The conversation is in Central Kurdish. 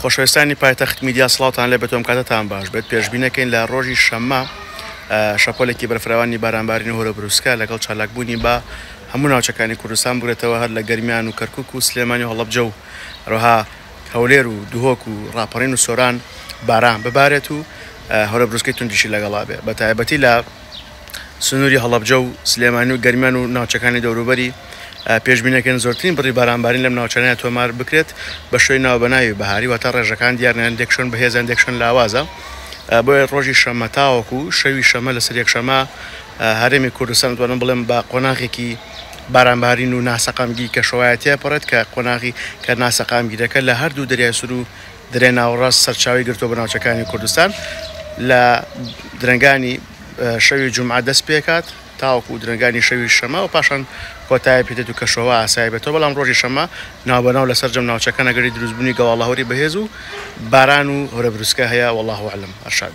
خۆشەویستانی پایتەخت میدیا سڵاوتان لێ بێت و ئەم کاتەتان باش بێت. پێشبینەکەین لە ڕۆژی شەممە شەپۆلێکی بەرفراوانی بارانبارین و هەورەبروسکە لەگەڵ چالاکبوونی با هەموو ناوچەکانی کوردستان بگرێتەوە هەر لە گەرمیان و کەرکوک و سلێمانی و هەڵەبجە و هەروەها هەولێر و دهۆک و ڕاپەڕین و سۆران باران ببارێت و هەورەبروسکەی توندیشی لەگەڵا بێ بە تایبەتی لە سنووری هەڵەبجە و سلێمانی و گەرمیان و ناوچەکانی دەوروبەری، پێشبینیەکەن زۆرترین بڕی بارانبارین لەم ناوچانەیە تۆمار بکرێت بە شێوەی ناوبەناوی بەهاری، واتە ڕێژەکان دیارن هەندێک شوێن بەهێزە هەندێک شوێن لاوازە، بۆیە ڕۆژی شەممە تاوەکو شەوی شەممە لەسەر یەکشەممە هەرێمی کوردستان دەتوانم بڵێم بە قۆناغێکی بارانبارین و ناسەقامگیری کەشوهەوایە تێپەڕێت کە قۆناغی کە ناسەقامگیرەکە لە هەردوو دەریای سوور و دەریای ناوەڕاست سەرچاوەی گرتووە بۆ ناوچەکانی کوردستان لە درەنگانی شەوی جومعە دەست پێکات تاوەکو درەنگانی شەوی شەمە و پاشان کۆتایی پێدێت و کەشوهەوا ئاسایی بێتەوە بەڵام ڕۆژی شەمە ناوبەناو لە سەرجەم ناوچەکان ئەگەری دروستبوونی گەواڵەهەوری بەهێز و باران و هەورەبروسکە هەیە واللە اعلم ارشاد.